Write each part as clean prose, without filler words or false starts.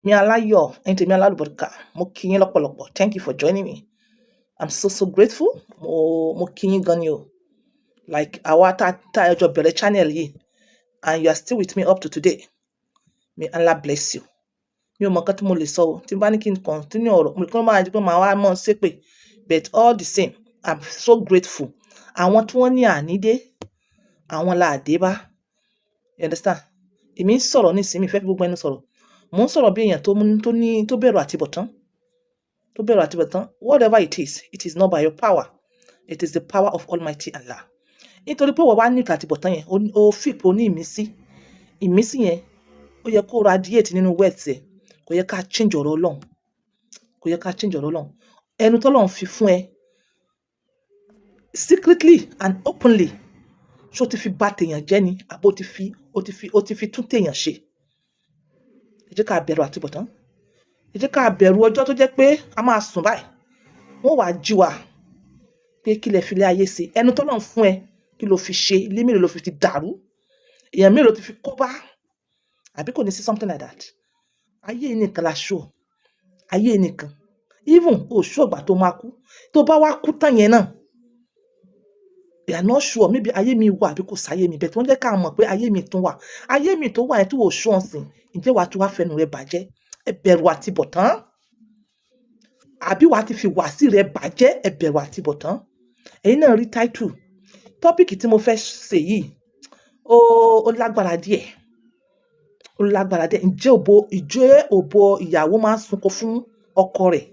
Mi aláyọ̀, ẹ̀yin tèmi alálùbáríkà, mo kí yín lọ́pọ̀lọpọ̀. Thank you for joining me. I'm so so grateful. Mo kí yín gan ni o. Like, àwa tá a jọ bẹ̀rẹ̀ channel yìí and you are still with me up to today. May Allah bless you. Mi ò mọ nǹkan tí mo lè sọ o. Tí n bá ní kí n continue ọ̀rọ̀, mo kàn máa di pé màá wá mọ́ ṣépè. But all the same, I'm so grateful. Àwọn tí wọ́n ní àní dé, àwọn là dé bá. You understand? Èmi ń sọ̀rọ̀ nísìnyí, mi fẹ́ fi gbogbo ẹnu sọ̀rọ̀. Mò ń sọ̀rọ̀ bí èèyàn tó ní tó bẹ̀rù àtibọ̀tán. Tó bẹ̀rù àtibọ̀tán. Whatever it is not by your power. It is the power of Almighty Allah. Nítorí pé ìwọ wá ní àtibọ̀tán yẹn, o fi pé o ní ìmísí. Ìmísí yẹn, ó yẹ kó radiate nínú wealth ẹ. Kò yẹ ká change ọ̀rọ̀ Ọlọ́run. Kò yẹ ká change ọ̀rọ̀ Ọlọ́run. Ẹnu tí Ọlọ́run fi fún ẹ secretly and openly, ṣé o ti fi bà tèèyàn jẹ́ ni àbí o ti fi tún tèèyàn ṣe? Ẹ jẹ́ ká bẹ̀rù àtibọ̀tán. Ẹ jẹ́ ká bẹ̀rù ọjọ́ tó jẹ́ pé a máa sùn báyìí. Wọ́n wá jí wa pé kí lẹ fi lé ayé ṣe. Ẹnu tí Ọlọ́run fún ẹ, kí ló fi ṣe? Ilé mélòó ló fi ti dàrú? Èèyàn mélòó ti fi kó bá? Àbí kò ní sí something like that? Ayé yìí nìkan la sure. Ayé yìí nìkan. Even o sure ìgbà tó máa kú. Tó bá wá kú tán yẹn náà, they are not sure, maybe ayé mi wà àbí kò sáyé mi, but wọ́n jẹ́ ká mọ̀ pé ayé mi tún wà. Ayé mi tó wà yẹn tí ò sure nsìn, ǹjẹ́ wàá tún wá fẹnu rẹ bàjẹ́? Ẹ bẹ̀rù àtibọ̀tán. Àbí wàá ti fi wàásì rẹ bàjẹ́? Ẹ bẹ̀rù àtibọ̀tán. Ẹ̀yin náà rí title. Topic tí mo fẹ́ ṣe yìí, ó lágbára díẹ̀. Ó lágbára díẹ̀. Ǹjẹ́ òbò ìyàwó máa ń sunko fún ọkọ rẹ̀?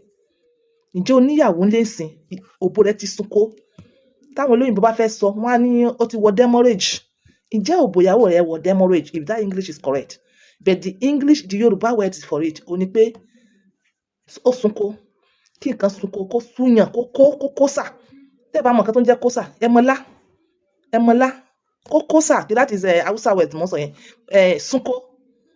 Ǹjẹ́ oníyàwó ń lé ìsìn, òbò rẹ̀ ti sunko? Táwọn olóyìnbo bá fẹ́ sọ, wọ́n á ní ó ti wọ demurrage. Ǹjẹ́ òbò ìyàwó rẹ wọ demurrage, if that English is correct? But the English, the Yoruba word for it, ó ní pé ó sunko. Kí nǹkan sunko, kó súyàn, kó kósà. Tẹ́ ẹ bá mọ nǹkan tó ń jẹ́ kósà, ẹ mọ̀ lá, ẹ mọ̀ lá, kó kósà. That is Hausa word mo ń sọ yẹn. Sunko,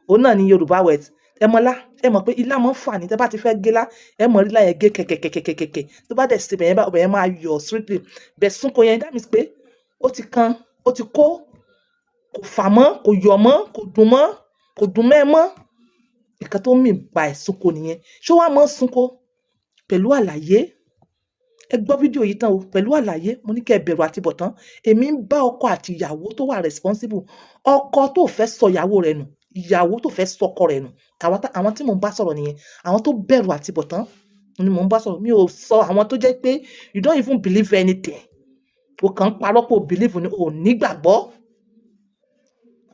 òun náà ni Yorùbá word. Ẹ mọ̀ lá, ẹ mọ̀ pé ilá máa ń fà ní. Tẹ́ bá ti fẹ́ gé lá, ẹ mọ̀ rí lá yẹn gé kẹ̀kẹ̀kẹ̀kẹ̀kẹ̀. Tó bá dẹ̀ ṣe bẹ̀yẹn bá, ọbẹ̀ yẹn máa yọ̀ sweetly. But sunko yẹn, that means pé ó ti kan, ó ti kó, kò fà mọ́, kò yọ̀ mọ́, kò dùn mọ́, kò dùn mọ́ ẹ mọ́. Nǹkan tó mean by sunko nìyẹn. Ṣé ó wá máa ń sunko? Pẹ̀lú àlàyé. Ẹ gbọ́ fídíò yìí tán o, pẹ̀lú àlàyé. Mo ní kí ẹ bẹ̀rù àtibọ̀tán. Èmi ń bá ọkọ àti ìyàwó tó wà responsible. Ọkọ tó fẹ́ sọ ìyàwó rẹ̀ nù, ìyàwó tó fẹ́ sọ ọkọ rẹ̀ nù. Àwọn tí mò ń bá sọ̀rọ̀ nìyẹn. Àwọn tó bẹ̀rù àtibọ̀tán ni mò ń bá sọ̀rọ̀. Mi ò sọ àwọn tó jẹ́ pé you don't even believe anything. O kàn ń parọ́ pé o believe ni, o ò nígbàgbọ́.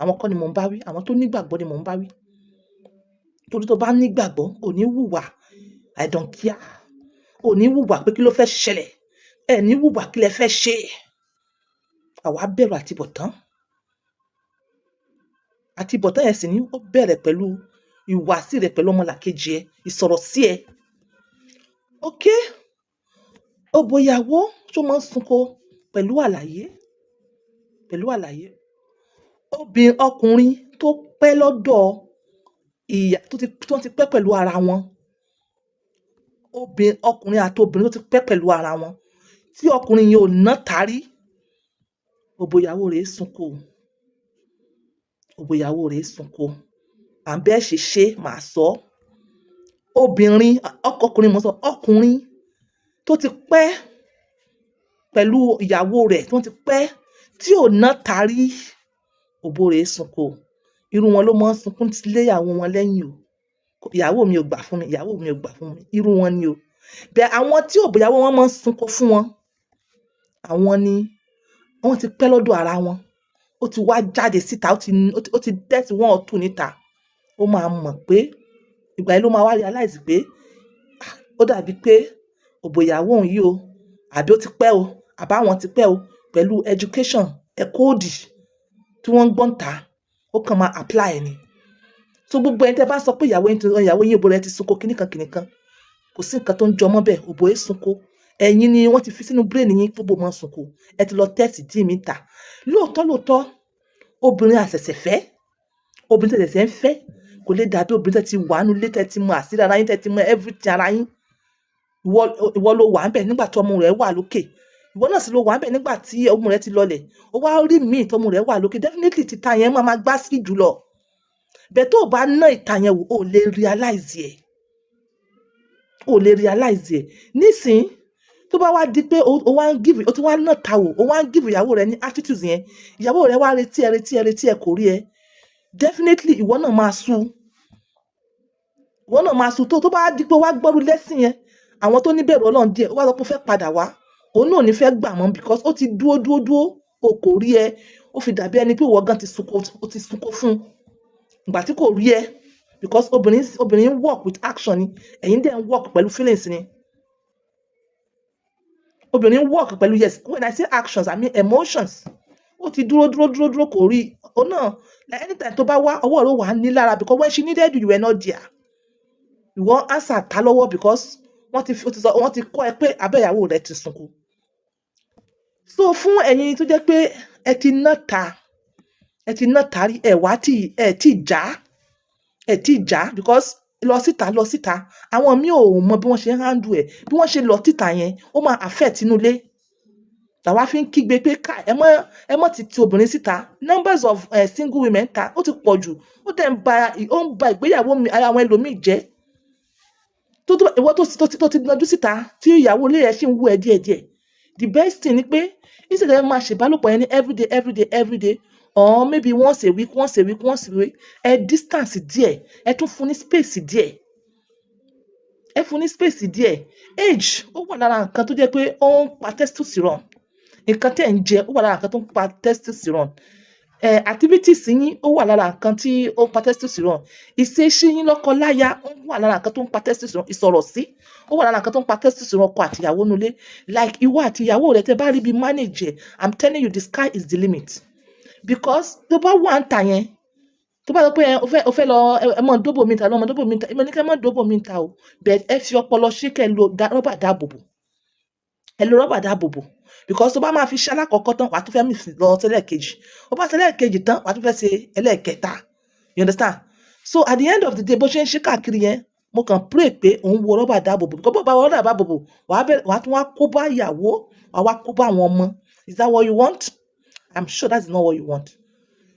Àwọn kọ́ ni mò ń bá wí. Àwọn tó nígbàgbọ́ ni mò ń bá wí. Torí tó bá nígbàgbọ́, ò ní wùwà I don't care. Ò ní wùwà pé kí ló fẹ́ ṣẹlẹ̀. Ẹ ní wùwà kí lẹ fẹ́ ṣe. Àwa bẹ̀rù àtibọ̀tán. Àtibọ̀tán yẹn sì ní ó bẹ̀rẹ̀ pẹ̀lú ìhùwàsí rẹ pẹ̀lú ọmọlàkejì ẹ, ìsọ̀rọ̀ sí ẹ. Okay? Òbò ìyàwó tó máa ń sunko? Pẹ̀lú àlàyé. Pẹ̀lú àlàyé. Obìnrin, ọkùnrin tó pẹ́ lọ́dọ̀ ìyá tó ti pẹ́ pẹ̀lú ara wọn. Obìnrin, ọkùnrin àti obìnrin tó ti pẹ́ pẹ̀lú ara wọn. Tí ọkùnrin yẹn ò ná tàrí, òbò ìyàwó rẹ̀ sunko. Òbò ìyàwó rẹ̀ sunko. À ń bẹ́ẹ̀ ṣe ṣe, màá sọ. Obìnrin, ọkùnrin mo sọ, ọkùnrin tó ti pẹ́ pẹ̀lú ìyàwó rẹ̀, tó ti pẹ́ tí ò ná tàrí, òbò rẹ̀ sunko. Irú wọn ló máa ń sunkún lé ìyàwó wọn lẹ́yìn o. Ìyàwó mi ò gbà fún mi, ìyàwó mi ò gbà fún mi. Irú wọn ni o. But àwọn tí òbò ìyàwó wọn máa ń sunko fún wọn, àwọn ni wọ́n ti pẹ́ lọ́dọ̀ ara wọn. Ó ti wá jáde síta, ó ti test one or two níta. Ó máa mọ̀ pé ìgbà yẹn ló máa wá realize pé, ah, ó dàbí pé òbò ìyàwó òun yìí o, àbí ó ti pẹ́ o, àbí àwọn ti pẹ́ o, pẹ̀lú education, ẹ̀kọ́ òdì tí wọ́n ń gbọ́n ta, ó kàn máa apply ni. So gbogbo ẹni tí ẹ bá sọ pé ìyàwó yín ti, ìyàwó yín òbò rẹ̀ ti sunko kíníkan kíníkan, kò sí nǹkan tó ń jọmọ́ bẹ́ẹ̀, òbò ẹ sunko. Ẹ̀yin ni wọ́n ti fi sínú brain yín pé òbò máa ń sunko. Ẹ ti lọ test dí mi ta. Lóòótọ́ lóòótọ́, obìnrin àṣẹ̀ṣẹ̀ fẹ́, obìnrin tí ẹ ṣẹ̀ṣẹ̀ ń fẹ́ kò lè dàbí obìnrin tí ẹ ti wà nínú ilé, tí ẹ ti mọ àṣírí ara yín, tí ẹ ti mọ everything ara yín. Ìwọ ló wà níbẹ̀ nígbà tí ọmú rẹ̀ wà lókè. Ìwọ náà sì ló wà níbẹ̀ nígbà tí ọmú rẹ̀ ti lọlẹ̀. Ó wá rí míì tí ọmú rẹ̀ wà lókè. Definitely títa yẹn máa ma gbá sí jùlọ. Bẹ́ẹ̀ tó o bá ná ìta yẹn wò, o lè realize ẹ̀, o lè realize ẹ̀. Nísìnyí, tó bá wá di pé o wá ń give, o tún wá ná ta wò, o wá ń give ìyàwó rẹ ní attitude yẹn, ìyàwó rẹ wá retí ẹ, retí ẹ, retí ẹ, kò rí ẹ, definitely ìwọ náà máa sú, ìwọ náà máa sú. Tó bá di pé wá gbọ́rú lẹ́sìn yẹn, àwọn tó níbẹ̀rù Ọlọ́run díẹ̀, ó wá sọ pé ó fẹ́ padà wá, òun náà ò ní fẹ́ gbà mọ́, because ó ti dúó dúó dúó, o kò rí ẹ. Ó fi dàbí ẹni pé ìwọ gan ti sunko, ó ti sunko fún un ìgbà tí kò rí ẹ, because obìnrin work with action ni, ẹ̀yin dẹ̀ ń work pẹ̀lú feelings ni. Obìnrin work pẹ̀lú, yes, when I say actions, I mean emotions. Ó ti dúró dúró dúró dúró, kò rí. Òun náà, like, anytime tó bá wá, ọwọ́ rẹ̀ ó wà á ní lára, because when she needed you, you were not there. Ìwọ answer ta lọ́wọ́, because wọ́n ti ó ti sọ, wọ́n ti kọ́ ẹ pé abẹ́ ìyàwó rẹ ti sunkún. So fún ẹ̀yin tó jẹ́ pé ẹ ti ná ta, ẹ ti ná ta rí, ẹ wá tí ẹ tí já, ẹ tí já, because lọ síta, lọ síta, àwọn míì ò mọ bí wọ́n ṣe ń handle ẹ̀. Bí wọ́n ṣe lọ títa yẹn, ó máa affect inú ilé. Làwa fi ń kígbe pé ká ẹ mọ́ ti obìnrin síta. Numbers of single women ta, ó ti pọ̀ jù, ó dẹ̀ ń ba, ó ń ba ìgbéyàwó mi ara àwọn ẹlòmíì jẹ́. Tó ìwọ tó ti gbọ́njú síta, tí ìyàwó ilé ẹ̀ ṣì ń wú ẹ díẹ̀díẹ̀, the best thing ni pé instead ẹ máa ṣèbálòpọ̀ yẹn ní everyday, everyday, everyday, or maybe once a week, once a week, once a week, ẹ distance díẹ̀, ẹ tún fún ní space díẹ̀, ẹ fún ní space díẹ̀. Age, ó wà lára nǹkan tó jẹ́ pé ó ń pa testosterone. Nǹkan tẹ́ ń jẹ, ó wà lára nǹkan tó ń pa testosterone. Activities yín, ó wà lára nǹkan tí ó ń pa testosterone. Ìṣesí yín lọ́kọ-láya, ó wà lára nǹkan tó ń pa testosterone. Ìsọ̀rọ̀ sí, ó wà lára nǹkan tó ń pa testosterone ọkọ àti ìyàwó nulẹ̀. Like, ìwọ àti ìyàwó rẹ, tẹ́ bá rí bí manage ẹ̀, I'm telling you, the sky is the limit, because tó bá wà ń tà yẹn, tó bá sọ pé o fẹ́ lọ, ẹ mọ̀ dóbò mi ta lọ́mọ dóbò mi ta, èmi ní kẹ́ ẹ mọ̀ dóbò mi ta o, but ẹ fi ọpọlọ ṣe, kẹ́ ẹ lo rọ́bà dáàbòbò, ẹ lo rọ́bà dáàbòbò, because tó bá máa fi ṣe alákọ̀ọ́kọ́ tán, wàá tún fẹ́ mì lọ sẹ́lẹ̀kejì. Ó bá ṣe ẹlẹ́ẹ̀kejì tán, wàá tún fẹ́ ṣe ẹlẹ́ẹ̀kẹta, you understand? So at the end of the day, bó ṣe ń ṣe káàkiri yẹn, mo kàn pray pé òun wo rọ́bà dáàbòbò, because bó bá wọ rọ́bà dáàbòbò, wàá bẹ̀rẹ̀, wàá tún wá kó bá ìyàwó, wàá wá kó bá àwọn ọmọ. Is that what you want? I'm sure that's not what you want.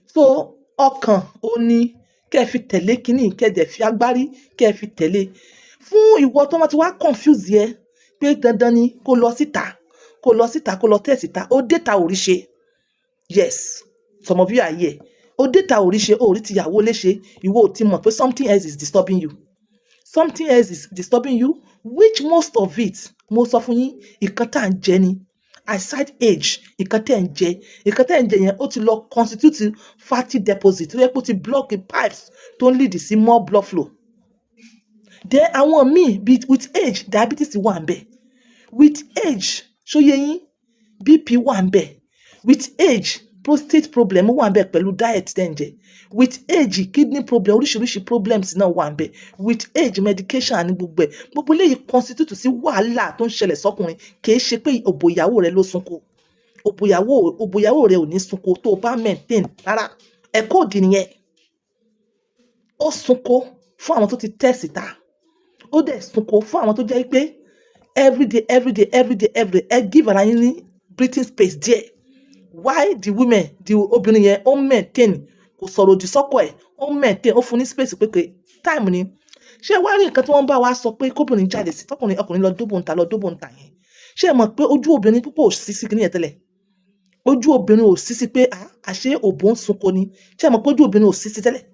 So ọkàn ó ní kẹ́ ẹ fi tẹ̀lé kínní, kẹ́ ẹ dẹ̀ fi agbárí kẹ́ ẹ fi tẹ̀lé. Fún ìwọ tó wọ́n ti wá confuse yẹ pé dandan ni kó lọ síta, kó lọ síta, kó lọ tẹ̀ síta, ó dé ta ò rí ṣe. Yes, some of you are here. Ó dé ta ò rí ṣe, ó rí tìyàwó léṣe. Ìwọ ò ti mọ̀ pé something else is disturbing you, something else is disturbing you, which most of it, mo sọ fún yín, nǹkan tá à ń jẹ ni. Aside age, nǹkan tẹ́ ń jẹ, nǹkan tẹ́ ń jẹ yẹn, ó ti lọ constitute fatty deposit tó yẹ kó ti block the pipes tó ń lead sí more blood flow. Then àwọn míì bí with age, diabetes wà ń bẹ̀. With age, ṣó yé yín, BP wà ń bẹ̀. With age, prostate problem wà ń bẹ̀ pẹ̀lú diet tẹ́ ń jẹ. With age, kidney problem, oríṣiríṣi problems náà wà ń bẹ̀. With age, medication ní gbogbo ẹ̀. Gbogbo eléyìí constitute sí wàhálà tó ń ṣẹlẹ̀ sọ́kùnrin. Kì í ṣe pé òbò ìyàwó rẹ ló sunko. Òbò ìyàwó rẹ ò ní sunko tó o bá maintain rárá. Ẹ̀kọ́ òdì nìyẹn. Ó sunko fún àwọn tó ti tẹ̀ síta, ó dẹ̀ sunko fún àwọn tó jẹ́ pé everyday, everyday, everyday, everyday. Ẹ give ara yín ní breathing space díẹ̀. Why the women, the obìnrin yẹn, ó maintain, kò sọ̀rọ̀ òdì sọ́kọ ẹ̀, ó maintain, ó fún ní space pé time ni. Ṣé wàá rí nǹkan tí wọ́n bá wa sọ pé kóbìnrin jáde sí, tọkùnrin, ọkùnrin lọ dóbò ń ta, lọ dóbò ń ta yẹn? Ṣé ẹ mọ̀ pé ojú obìnrin púpọ̀ ò sí sí kíní yẹn tẹ́lẹ̀? Ojú obìnrin ò sí sí pé àṣé òbò ń sunko ni. Ṣé ẹ mọ̀ pé ojú obìnrin ò sí sí tẹ́lẹ̀?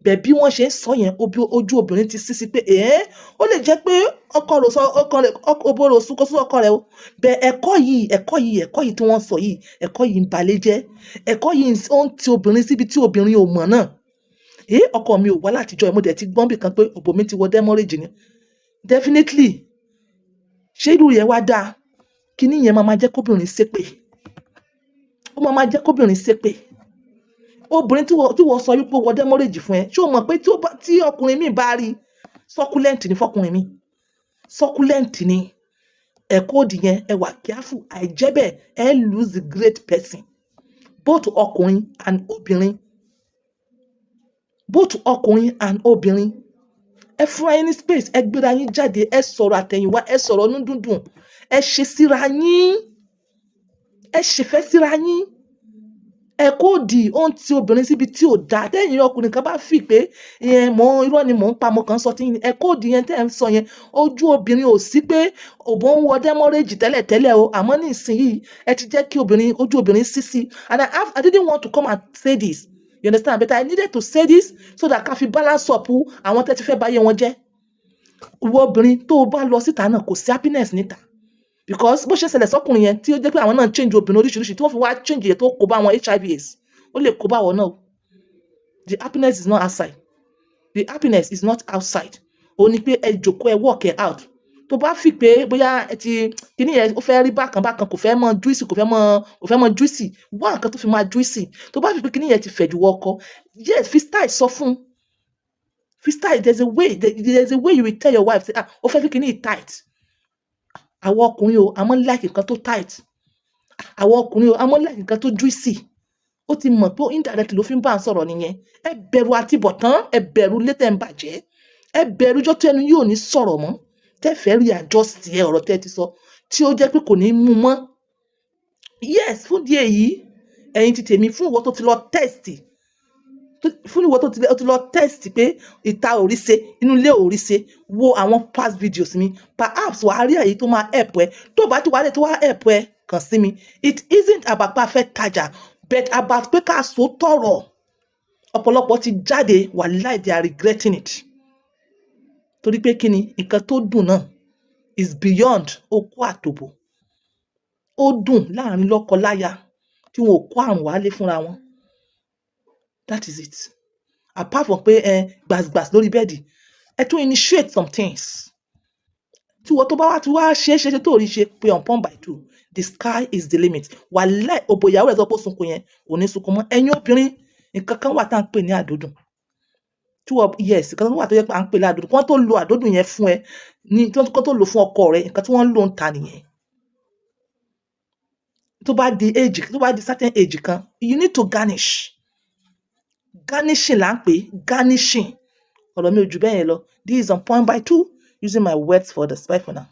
Bẹ́ẹ̀ bí wọ́n ṣe ń sọ yẹn, ojú obìnrin ti sí sí pé ẹ̀ ó lè jẹ́ pé ọkọ rẹ̀ sọ, ọkọ rẹ̀, òbò rẹ̀ ò sunko sí ọkọ rẹ̀ o. Bẹ́ẹ̀ ẹ̀kọ́ yìí, ẹ̀kọ́ yìí, ẹ̀kọ́ yìí tí wọ́n sọ yìí, ẹ̀kọ́ yìí ń balẹ̀ jẹ́. Ẹ̀kọ́ yìí ó ń ti obìnrin síbi tí obìnrin ò mọ̀ náà. Ọkọ mi ò wá látijọ́, mo dẹ̀ ti gbọ́n bì kan pé òbò mi ti wọ demurrage ni. Definitely, ṣé irú yẹn wá dáa? Kíní yẹn máa máa jẹ́ kóbìnrin ṣépè, ó máa máa jẹ́ kóbìnrin ṣépè. Obìnrin tí wọ́n sọ wípé ó wọ demurrage fún ẹ, ṣé o mọ̀ pé tí ọkùnrin míì bá rí, succulent ni fọkùnrin mi, succulent ni. Ẹ̀kọ́ òdì yẹn, ẹ wà careful. Àìjẹ́ bẹ́ẹ̀, ẹ lose the great person, both ọkùnrin and obìnrin, both ọkùnrin and obìnrin. Ẹ fúnra yín ní space, ẹ gbéra yín jáde, ẹ sọ̀rọ̀ àtẹ̀yìnwá, ẹ sọ̀rọ̀ ọdún dúndùn, ẹ ṣe síra yín, ẹ ṣèfẹ́ síra yín. Ẹ̀kọ́ òdì ó ń ti obìnrin síbi tí ò dáa. Tẹ́yìn ọkùnrin kan bá fi pé ìyẹn mò ń irọ́ ni mò ń pa, mo kàn ń sọ tí ẹ̀kọ́ òdì yẹn tẹ́ ẹ̀ ń sọ yẹn, ojú obìnrin ò sí pé òbò ń wọ demurrage tẹ́lẹ̀tẹ́lẹ̀ o. Àmọ́ ní ìsinyìí, ẹ ti jẹ́ kí obìnrin, ojú obìnrin sí sí. And I didn't want to come and say this, you understand? But I needed to say this so that ká fi balance up àwọn tẹ́ ti fẹ́ báyé wọn jẹ́. Ìwọ obìnrin tó o bá lọ síta náà, kò sí happiness níta, because bó ṣe ṣẹlẹ̀ sọ́kùnrin yẹn tí ó jẹ́ pé àwọn náà change obìnrin oríṣiríṣi tí wọ́n fi wá change yẹn tó kó bá wọn HIV AIDS, ó lè kó bá wọn náà. The happiness is not outside. The happiness is not outside. Ó ní pé ẹ jòkó, ẹ work it out. Tó bá fi pé bóyá ẹ ti kíní yẹn, ó fẹ́ rí bákan bákan, kò fẹ́ mọ juicy, kò fẹ́ mọ juicy, wá nǹkan tó fi máa juicy. Tó bá fi pé kíní yẹn ti fẹ̀ jù wọ ọkọ, yes, fi style sọ fún, fi style. There is a way you will tell your wife, say, "Ah, ó fẹ́ kí kíní yìí tight." Àwọn ọkùnrin o, a máa ń like nǹkan tó tight. Àwọn ọkùnrin o, a máa ń like nǹkan tó juicy. Ó ti mọ̀ pé indirectly ló fi ń bá ń sọ̀rọ̀ nìyẹn. Ẹ bẹ̀rù àtibọ̀tán, ẹ bẹ̀rù létẹ̀ ń bàjẹ́, ẹ bẹ̀rù ọjọ́ tí ẹnu yóò ní sọ̀rọ̀ mọ́, tẹ́ fẹ́ rí adjust ẹ ọ̀rọ̀ tẹ́ ti sọ tí ó jẹ́ pé kò ní mú mọ́. Yes, fún díẹ̀ yìí, ẹ̀yin ti tèmi, fún ìwọ tó ti lọ test, fún ìwọ tó ti lọ test pé ìta ò rí ṣe, inú ilé ò rí ṣe, wo àwọn past videos mi. Perhaps wàá rí èyí tó máa help ẹ. Tó bá ti wà lè tó wá help ẹ, kàn sí mi. It isn't about pé a fẹ́ tajà, but about pé ká so tọrọ. Ọ̀pọ̀lọpọ̀ ti jáde, wàláì, they are regretting it. Torí pé kí ni nǹkan tó dùn náà is beyond okó àtòbò. Ó dùn láàrin lọ́kọ-láya tí wọn ò kó àrùn wálé fúnra wọn. That is it. Apart from pé ẹ gbàsgbàs lórí bẹ́ẹ̀dì, ẹ tún initiate some things tí wọ́n tó bá wá ti wá ṣe é ṣe ṣe tó rí ṣe pé on point by two, the sky is the limit. Wàláì, òbò ìyàwó ẹ̀ sọ pé ó sunkún yẹn, kò ní sunkún mọ́. Ẹ̀yin obìnrin, nǹkan kan wà tá à ń pè ní àdódùn tí wọ́n, yes, nǹkan kan wà tó yẹ pé à ń pè ní àdódùn. Kí wọ́n tó lo àdódùn yẹn fún ẹ ní kí wọ́n tó lò fún ọkọ rẹ, nǹkan tí wọ́n ń lò ń ta nìyẹn. Tó bá di age, tó bá di certain age kan, you need to garnish. Garnishing là ń pè, garnishing. Ọ̀rọ̀ mi ò jù bẹ́ẹ̀ yẹn lọ. This is on point by two, using my words for the spy for now.